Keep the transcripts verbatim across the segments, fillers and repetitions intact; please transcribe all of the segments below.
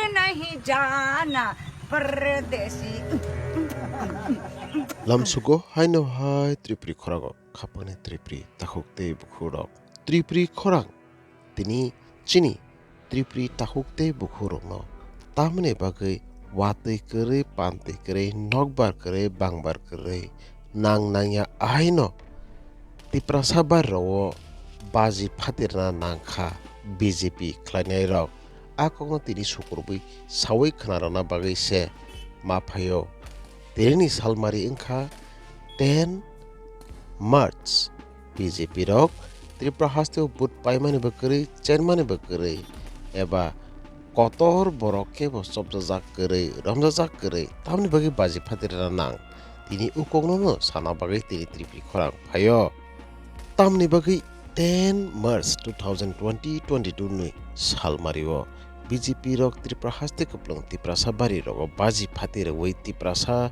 Nahi jana pardesi. Lamsugo haino hai Tripuri khorago khapangni Tripuri takhuk tei bukhurok. Tripuri khorang tini chini Tripuri takhuk tei bukhurokno tamni bagwi watwi kwrwi, pantwi kwrwi, nokbar kwrwi, bangbar kwrwi nang nangya ahaino Tiprasa barirogo baji phatirna nangkha B J P khlainairok. A kokno tini sukurubwi sawi khwnarwna bagwi se ma phaio. Tinini salmari wngkha ten March. B J P rok Tripura hasteo vote paimani bo kwrwi, chenmani bo kwrwi, eba kotor borok kebo chopjajak kwrwi, romjajak kwrwi, tamni bagwi baji phatirna nang. Tini ukoknono sana bagwi tini Tripuri khorang phaio. Tamni bagwi ten March two thousand twenty twenty-two ni salmario B J P rok Tripura haste kwplwng Tiprasa bari rogo baji phati rwui Tiprasa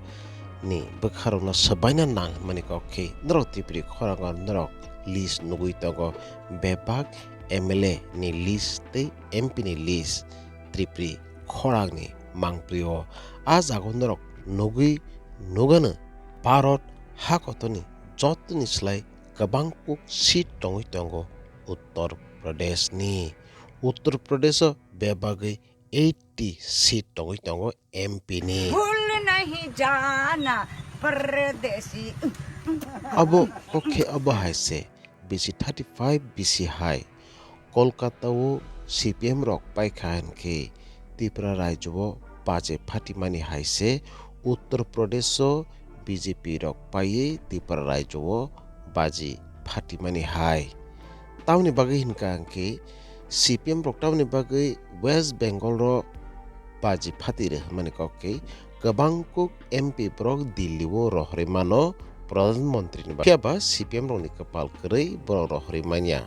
ni bwkharokno swbaina nang hwnmani kok khe norok Tripuri khorango norok list nugui tongo, bebak M L A ni list tei M P ni list Tripuri khorangni mangprio. A jago norok nugui nugano Bharat hakotorni jotoni slai kwbang kuk seat tongwi tongo Uttar Pradesh ni. Uttar Pradesh o bebagwi eighty seat tongwi tongo M P ni. Bhul nahi jana pardesi. Abo kok khe abo hai se, bisi thirty five bisi hai. Kolkata o C P M rok paikha hinkhe Tripura rajyo o baje phatimani hai se, Uttar Pradesh o B J P rok paiwi Tripura rajyo o baji phatimani hai. Tamoni bagwi hinkha hinkhe C P M rok tamoni bagwi West Bengal o baji phati rw hwnmani kok khe kwbang kuk M P borok Delhi o rohorwi mano Pradhan Mantri ni bagwi. Phiya ba C P M rok ni kwpal kwrwi borok rohorwi manya.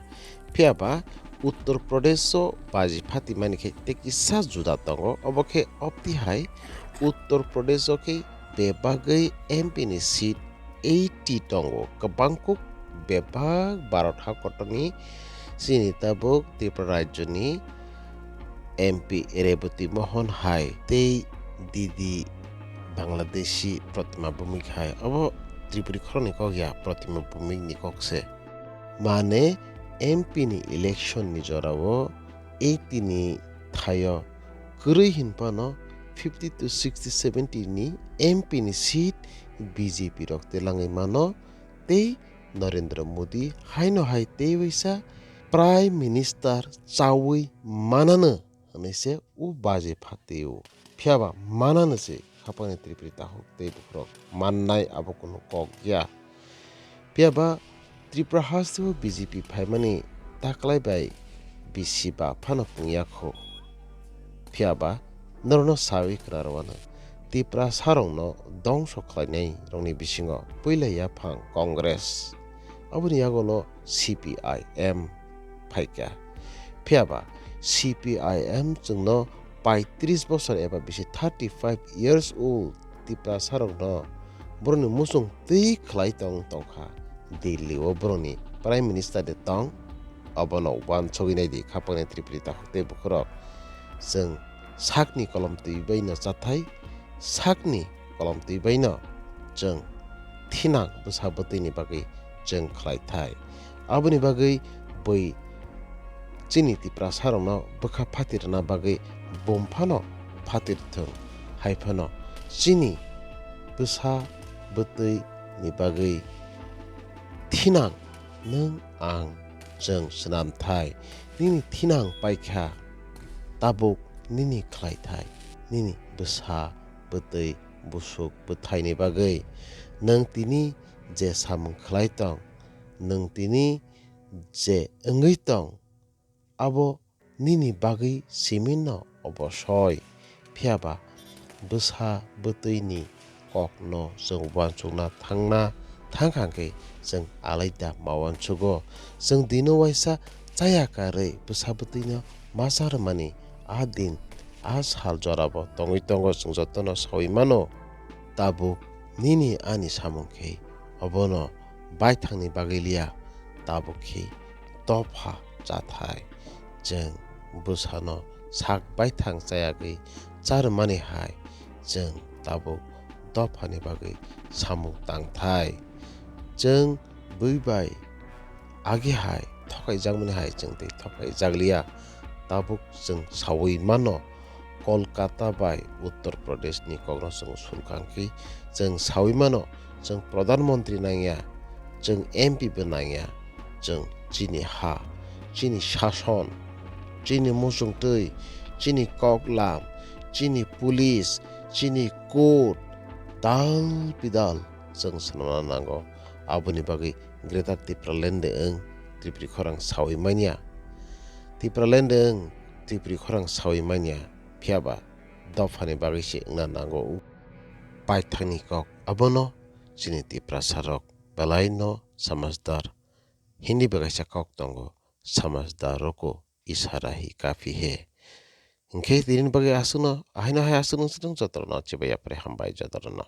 Phiya ba Uttar Pradesh o baji phati mani khe tei kisa juda tongo, obo khe opti hai Uttar Pradesh o khe bebagwi M P ni seat eighty tongo, kwbang kuk bebak Bharat hakotorni chini tabuk Tripura rajyoni M P Rebati Mohan hai tei Didi Bangladeshi Pratima Bhumik hai. Obo Tripuri khoroknwi kok ya, Pratima Bhumik ni kok se. Mane M P ni election ni jorao eighty ni thaio kwrwi hinphano fifty to sixty, seventy ni M P ni seat B J P rok telangwi mano tei Narendra Modi haino hai tei waisa Prime Minister chawi manano hwnwi se o baji phatio. Phiya ba manano se khapangni Tripuri takhuk tei bukhurok mannai abo kunu kok ya. Phiya ba Tripura hasteo B J P phaimani taklai bai bisi ba phano pungya kho. Phiya ba norokno sawi khna rwano Tiprasarokno dongso khlainai rokni bisingo puila yaphang Congress, aboni yagulo C P I M phaikha. Phiya ba C P I M chwngno paitris bosor eba bisi thirty five years old Tiprasarokno borokni muchung twi khlai tong tongkha. Delhi o borokni Prime Minister de tong, obono uansugwi naidi khapangni Tripuri takhuk tei bukhurok. Chwng sakni kolom twi baino chathai, sakni kolom twi baino chwng thinang bwsa bwtwini bagwi chwng khlai thai. Aboni bagwi bui chini Tiprasarokno bwkha phatirwna bagwi bum phano phatir thung, hai phano chini bwsa bwtwini bagwi thinang nwng ang chwng swnam thai. Nini thinang paikha, tabuk nini khlai thai, nini bwsa bwtwi busuk bwthaini bagwi. Nwng tini je samung khlai tong, nwng tini je wngwi tong, abo nini bagwi siminno obosoi. Phiya ba bwsa bwtwini kokno chwng uansukna thangna thangkha khe chwng alaida ma uansugo. Chwng dino waisa chaya karwi bwsa bwtwino ma cha rwmani a din a sal jorabo tongwi tongo, chwng jotono sawi mano. Tabuk nini ani samung khe obono baithangni bagwi liya, tabuk khe topha chathai. Chwng bwsano sak baithang chayagwi charwmani hai chwng tabuk dophani bagwi samung tangthai. Chwng bui bai agi hai thokaijakmani hai chwng tei thokaijakliya. Tabuk chwng saui mano Kolkata bai Uttar Pradesh ni kokno chwng sulkangkhi chwng saui mano chwng Pradhan Mantri nangya, chwng M P bo nangya, chwng chini ha, chini sason, chini muchungtwi, chini koklam, chini police, chini court, dal bidal chwng swnamna nango. Aboni bagwi Greater Tipraland de wng Tripuri khorang saui manya. Tipraland de wng Tripuri khorang saui manya. Phiyaba dophani bagwi se wngna nango. Paithakni kok abono chini Tiprasa rok belai no samajhdar. Hindi bai kaisa kok tongo, "Samajhdar roko ishara hi kafi hai." Hinkhe tini bagwi aswkno, ahaino hai aswkno swtwng jotono chibai yapre hambai jotono.